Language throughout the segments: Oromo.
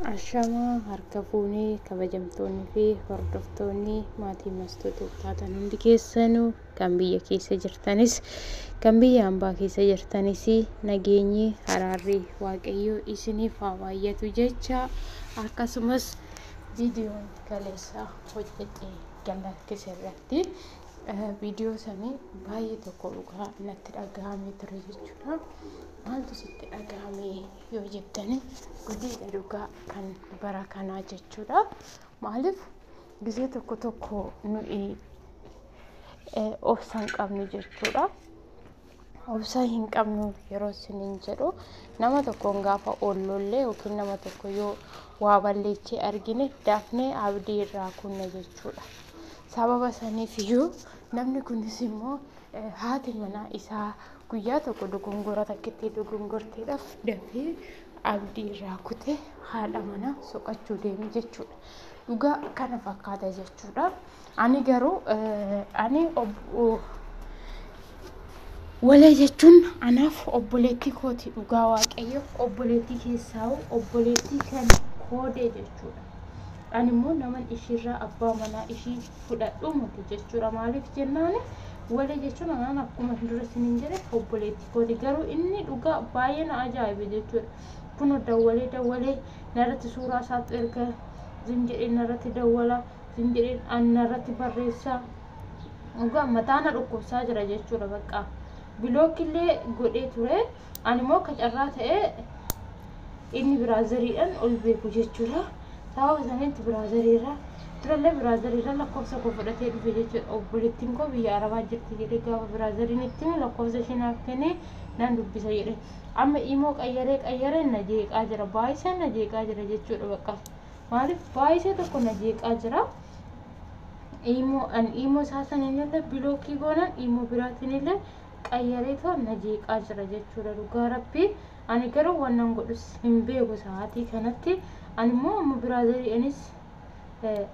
Ashamaa harka fuunee kabajamtoonni fi hordoftoonni maatii Mastuu taatan hundi keessanuu, kan biyya keessa jirtanis kan biyya hambaa keessa jirtanis, nageenyi araarri Waaqayyoo isiniif haa baay'atu jecha, akkasumas viidiyoon kaleessa hojjedhe gallakkise irratti viidiyoo sanii baay'ee tokko dhugaa natti dhaga'amee ture jechuudha. Maaltu sitti dhaga'ame yoo jettani, gudiidha dhugaa kan bara kanaa jechuudha. Maaliif gizee tokko tokko nuyi obsa hin qabnu jechuudha. Obsa hin qabnu yeroo isiniin jedhu, nama tokkoon gaafa ollollee yookiin nama tokko yoo waa balleechee argine dafnee abdii irraa kunna jechuudha. Sababa saniif iyyuu namni kunis immoo haati manaa isaa guyyaa tokko dogongora takkitti dogongorteedhaaf dafee abdii irraa kutee haadha manaa soqachuu deeme jechuudha. Dhugaa kana fakkaata jechuudha. Ani garuu ani walee jechuun anaaf obboleettii kooti, dhugaa Waaqayyo, obboleettii keessaa obboleettii kan koodee jechuudha. Ani immoo naman ishiirraa abbaa manaa ishii fudhadhu miti jechuudha. Maaliif jennaan, walee jechuun anaan akkuma dura isiniin jedhe obboleettii kooti. Garuu inni dhugaa baay'ee na ajaa'ibe jechuudha. Kun dawwalee dawwalee narratti suuraa isaatu erga zim jedhee narratti dawwala, zim jedhee narratti barreessaa. Dhugaa mataa na dhukkubsaa jira jechuudha bakka. Bilookillee godhee ture. Ani immoo akka carraa ta'ee inni biraazariidhaan ol beeku jechuudha. Sababa sanitti biraazariirra durallee biraazariirra lakkoofsa koo fudhatee dhufe jechuudha. Obboleettiin koo biyya Arabaa jirti jedhee gaafa biraazariin itti himu lakkoofsa ishee naaf kennee nan dubbisa jedhe. Amma imoo qayyaree qayyaree na jeeqaa jira. Baay'isee na jeeqaa jira jechuudha bakka. Maaliif baay'isee tokko na jeeqaa jira. Imoo an imoo isaa saniinillee bilookii goonan imoo biraatiin qayyaree too na jeeqaa jira jechuudha, dhugaa Rabbii. Ani garuu wannan godhus hin beeku sa'aatii kanatti. Ani immoo amma biraazariinis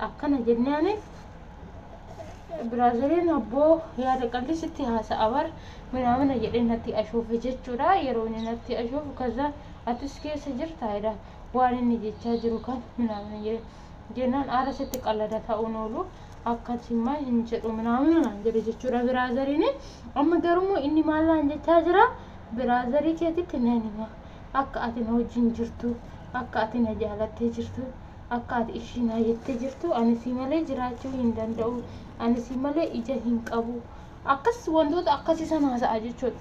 akkana jennee, ani biraazariin abboo yaada qalbii sitti haasa'a bar minaamina jedhee natti ashuufe jechuudha. Yeroo inni natti ashuufu kaza atis keessa jirta jedha, waan inni jechaa jiru kan minaamina jedhe jennaan, aara sitti qallada ta'uun oolu akkasummaa hin jedhu minaamina naan jedhe jechuudha biraazariin. Amma garuu inni maal naan jechaa jira? Biraazarii keetitti nan hima akka ati na wajjin jirtu, akka ati na jaalattee jirtu, akka ati ishii naa jettee jirtu, ani si malee jiraachuu hin danda'u, ani si malee ija hin qabu, akkas wantoota akkasii sana haasa'a jechuudha.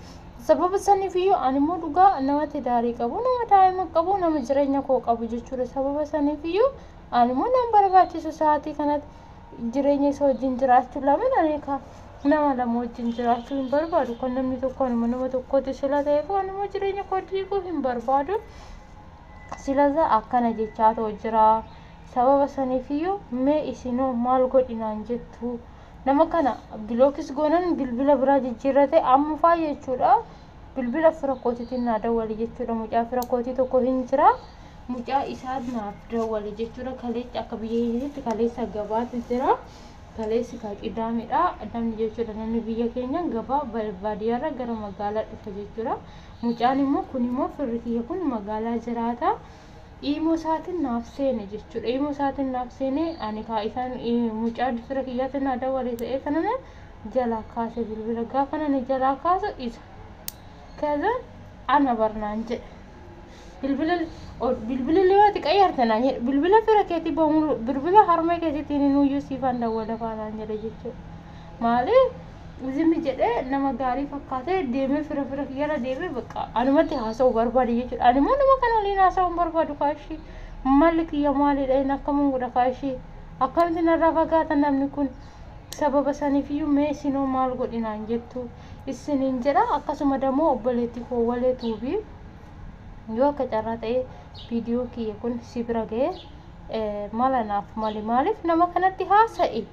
Sababa saniif iyyuu ani immoo dhugaa nama tidaarii qabu, nama daa'ima qabu, nama jireenya koo qabu jechuudha. Sababa saniif iyyuu ani immoo nan barbaachisu sa'aatii kanatti jireenya isa wajjin jiraachuu. Lameen ani ka nama lama wajjin jiraachuu hin barbaadu. Kan namni tokko anuma nama tokkooti sila ta'eef, ani immoo jireenya koo diiguu hin barbaadu. Silaza akkana jechaa ta'u jira. Sababa saniif iyyuu mee isinoo maal godhinaan jettu? Nama kana bilookis goonan bilbila biraa jijjiirrate amma faa jechuudha. Bilbila fira kootiitiin naa dawwale jechuudha. Mucaa fira kootii tokko hin jira. Mucaa isaa naaf dawwale jechuudha. Kaleessa akka biyya keenyatti kaleessa gabaatu jira. Kaleessi ka qidaamidha. Namni jechuudha, namni biyya keenya gabaa baadiyyaarra gara magaalaa dhufa jechuudha. Mucaan immoo kun immoo firri kiyya kun magaalaa jiraata. Imoo isaatiin naaf seene jechuudha. Imoo isaatiin naaf seene, ani kaa isaan mucaa fira kiyyaatiin naa dawwale ta'ee kanana jalaa kaase bilbila. Gaafa nani jalaa kaasu isa. Kaza ana barnaan jedhe. Bilbila bilbila illee ati qayyarte naan jedhe, bilbila fira keetii bahu, bilbila harmee keetiitiin nuyyuu siifaan dawwala faanaan jedhe jechuudha. Maali zimmi jedhee nama gaarii fakkaatee deemee fira fira kiyyarra deemee bakka anumatti haasa'uu barbaade jechuudha. Ani immoo nama kana waliin haasa'uu hin barbaadu kaashii. Malli kiyya maalidha? Inni akkamuun godha kaashii? Akkamitti narraa fagaata namni kun? Sababa saniif iyyuu mee isinoo maal godhinaan jettu isiniin jedha. Akkasuma dammoo obboleettii koo walee tuubii, yoo akka carraa ta'e viidiyoo kiyya kun si bira ga'e, mala naaf mali. Maaliif nama kanatti haasa'i?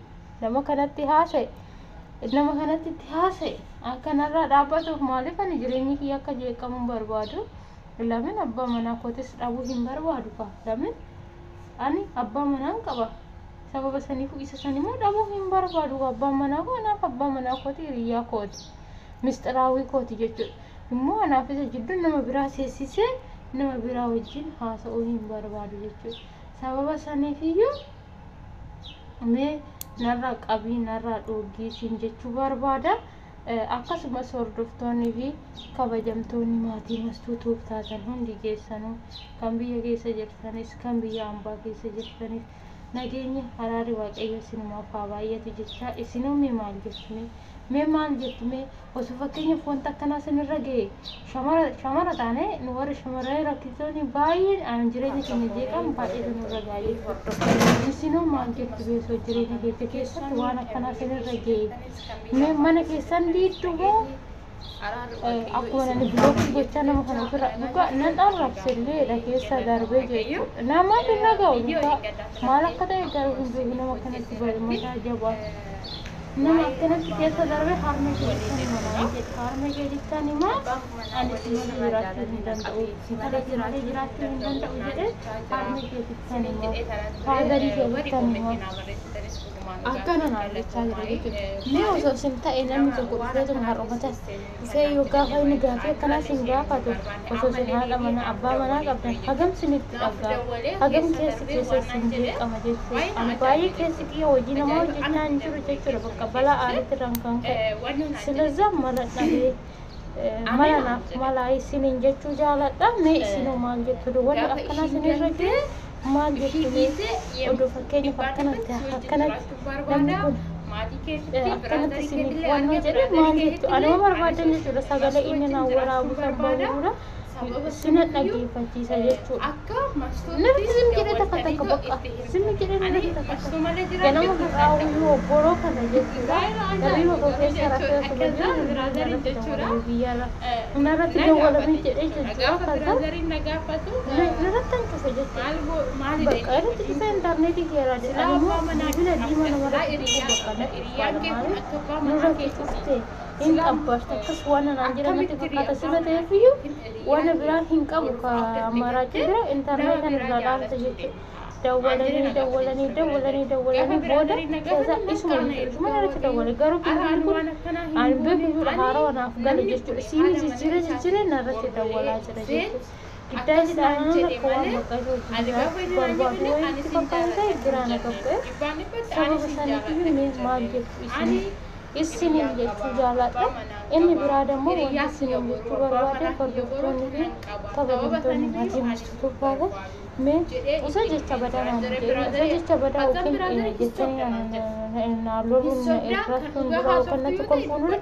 Nama kanatti haasa'i. Nama kanatti itti haasa'i. Akka narraa dhaabbatuuf, maaliif ani jireenyi kiyya akka jeeqamu hin barbaadu. Lamin abbaa manaa kootis dhabuu hin barbaadu kaa. Lamin ani abbaa manaan qaba. Sababa saniifuu isa san immoo dhabuu hin barbaadu. Abbaan manaa koo anaaf abbaa manaa kooti, hiriyaa kooti. Mistiraawii kooti jechuudha. Immoo anaaf isa jidduu nama biraa seessisee Nama biraa wajjin haasa'uu hin barbaadu jechuudha. Sababa saniifiyyuu mee narraa qabii, narraa dhoogii siin jechuu barbaada. Akkasumas hordoftoonni fi kabajamtoonni maatii Mastuu Tuub taatan hundi keessanuu, kan biyya keessa jirtanis kan biyya ambaa keessa jirtanis, nageenyi araarri Waaqayyo isinumaaf haa baay'atu jechaa, isinuu mee maal jettu? Mee maal jettu? Mee osoo fakkeenyaaf wanta akkanaa isinirra ga'e, shamara taane, nu warri shamarranii rakkitoonni baay'een an jireenya keenya jeeqan baay'eetu nurra ga'a jechuudha. Isinuu maal jettu? Beesoo jireenya keessa keessatti waan akkanaa isinirra ga'e, mee mana keessan diiddu moo akkuma nani bilookii gochaa nama kana ofirra dhugaa nan arrabselleedha keessa darbee jechuudha. Namaaf hin dhaga'u dhugaa, maal akka ta'e garuu hin beeku. Nama akkanatti mataa jabaa, nama akkanatti keessa darbee harmee keessan himaa jedhe. Harmee keessan himaa, ani si malee jiraachuu hin danda'u, intala si malee jiraachuu hin danda'u jedhe. Harmee keessan himaa, faazarii keessan himaa, akkana naan jechaa jira jechuudha. Mee osoo isin ta'e, namni tokko dhufeetuma har'umata dhufee yoo gaafa inni gaafii akkanaa isin gaafatu, osoo isin haadha manaa abbaa manaa qabdan, hagam isinitti dhaga'a? Hagam keessi keessa isin jeeqama jechuudha. Ani baay'ee keessi kiyya hojii namaa hojjechaa hin jiru jechuudha. Bakka balaa aariitti irraan kan ka'e. Silazaa mala dhabee mala naaf mala isiniin jechuu jaaladha. Mee isinoo maal jettu? Wanni akkanaa isinirra ga'e maal jettu? Mee oduu fakkeenyaaf akkanatti akkanatti namni kun akkanatti isiniif wannoo jedhe maal jettu? Anuma barbaadan jechuudha. Sagalee inni naan waraabu san bahuudha sina dhaggeeffachiisa jechuudha. Namichi zim jedhee takka takka, bakka zim jedhee namichi takka takka ganama har'aa obboroo kana jechuudha. Hirriba koo keessa rafee osoo jiru narratti biyyarra narratti dawwalamee jedhee jechuudha. Kaza narratti han cufe jechuudha. Bakka irratti cufee intarneetii keeraa jedhan immoo bilbila diimaa namarratti cufu bakka natti ulfaata. Maaliif nurratti cuftee hin xabbarta akkas waan naan jedhan natti fakkaata. Sila ta'eefiyyuu waan biraa hin qabu, ka ammaaraachii bira intarneetan irraa dhaabte jechuudha. Dawwalanii dawwalanii dawwalanii dawwalanii booda keessa isuma isuma irratti dawwale, garuu bilbilli kun ani beeku jechuudha, haarawaa naaf gale jechuudha. Siimii jijjiiree jijjiiree narratti dawwalaa jira jechuudha. Giddaa jedhaan akka waan bakka isa hojii jiraachuu barbaadu wayiitti fakkaata ta'e biraa na qabba'e. Sababa saniif mee maal jettu isin isiniin jechuu jaaladha. Inni biraa dammoo wanti isiniin jechuu barbaade, hordoftoonni fi kabajamtoonni maatii Mastuu baatan, mee osoo jecha badaa naan jedhin, osoo jecha badaa yookiin jechanii na loluun irrattuun dura yookaan natti kolfuun dura,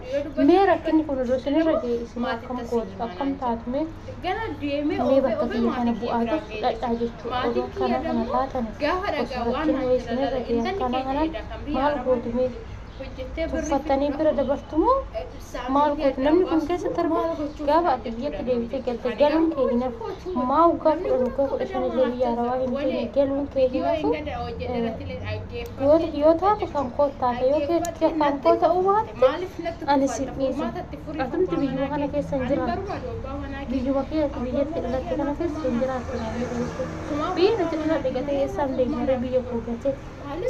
mee rakkinni kun osoo isinirra ga'e isin akkam gootu, akkam taatu? Mee bakka kiyya kana bu'aatu fudhadhaa jechuudha. Odoo akkana kana taatan, osoo rakkinni wayii isinirra ga'e akkana kanaan maal gootu? Mee tuffattanii bira dabartumoo maal gootu? Namni kun keessa darbe gaafa ati biyyatti deebitee galte galuun kee hin hafu. Maa waggaa 10, waggaa 15 illee biyya arabaa hin teenye, galuun kee hin hafu. Yoo taate kan koo taate, yoo kan koo ta'uu baatte ani si dhiisa. Atumti biyyuma kana keessa hin jiraattu, biyyuma keessa biyyatti dhalatte kana keessa hin jiraattu naan jedhe jechuudha. Biyya nuti dhaladhe gatee eessaan deemnaree biyya koo gatee?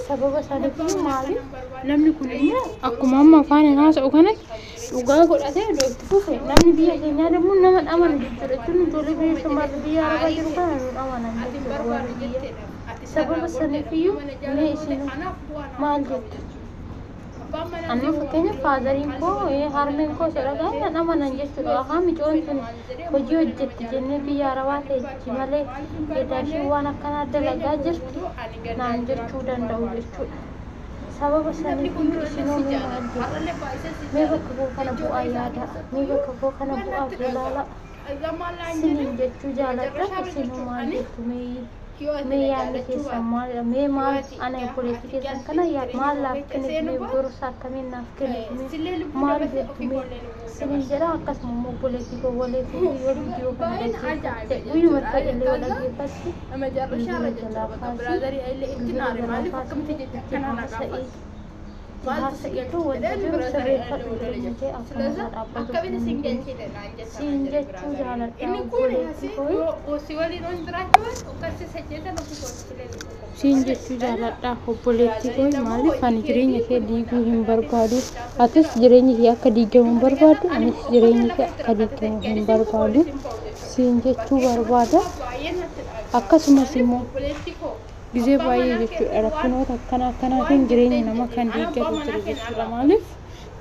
Sababa isaaniif maali? Namni kun immoo akkuma amma afaan hin haasa'u kanatti dhugaa godhatee iddoo itti fufe, namni biyya keenyaa immoo nama amanu jechuudha. Jechuun ijoollee biyya shamarri biyya arabaa jiru kana nu amanan jechuudha warri biyya. Sababa saniifiyyuu mee isin maal jettu? Amma fakkeenyaaf faazariin koo, harmeen koo sadhagaa nan amanan jechuudha. Ahaa, micoon tun hojii hojjetti jennee biyya arabaa teechi malee edaa waan akkanaa dalagaa jirti naan jechuu danda'u jechuudha. Sababa saniifiyyuu isinoo mee maal jettu? Mee bakka koo kana bu'aa yaada, mee bakka koo kana bu'aa ilaala isiniin jechuu jaaladha. Isinoo maal jettu? Mee yaadni keessan maalidha? Mee maal ana obboleettii keessan kana maal naaf kennitu? Mee gorsa akkamiin naaf kennitu? Mee maal jettu? Mee isiniin jedha. Akkasuma immoo obboleettii koo waleetii yoo viidiyoo kana dhaggeeffatte, guyyuma ta'e illee yoo dhaggeeffatte, bilbila jalaa kaasii, bilbila jalaa kaasii itti haasa'ii, itti haasa'iitu wanta jiru sirreeffadhu, jireenya kee akkanarraa dhaabbatu siin jechuu jaaladha obboleettii koo. Siin jechuu jaaladha obboleettii koo. Maaliif ani jireenya kee diiguu hin barbaadu, atis jireenya kee akka diigamu hin barbaadu, anis jireenya kee akka diigamu hin barbaadu. siin jechuu barbaada. Akkasumas immoo gizee baay'ee jechuudha rakkinoota akkana akkanaatiin jireenya nama kan diigatu jira jechuudha. Maaliif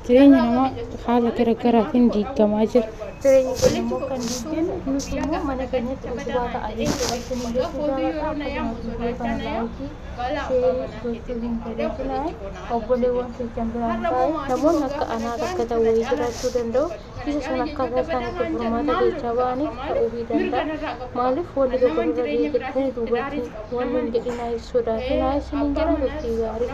jireenya namaa haala garaagaraatiin diigamaa jira. Jireenya keenya immoo kan diigan nuti immoo mana keenyatti utubaa ta'a jechuudha. Isin jechuu jaaladha. Akkasumas viidiyoo kana laayikii, sheerii gochuu hin dagatinaa. Obboleewwan keessan biraan taa'e namoonni akka anaa rakkatan wayii jiraachuu danda'u. Isa sana akkaataa isaan itti furmaata keessaa ba'aniif ta'uu danda'a. Maaliif wanni tokko dura ga'ee jettanii duubatti wanni hin jedhinaa, hin sodaatinaa isiniin jedha. Turtii gaarii.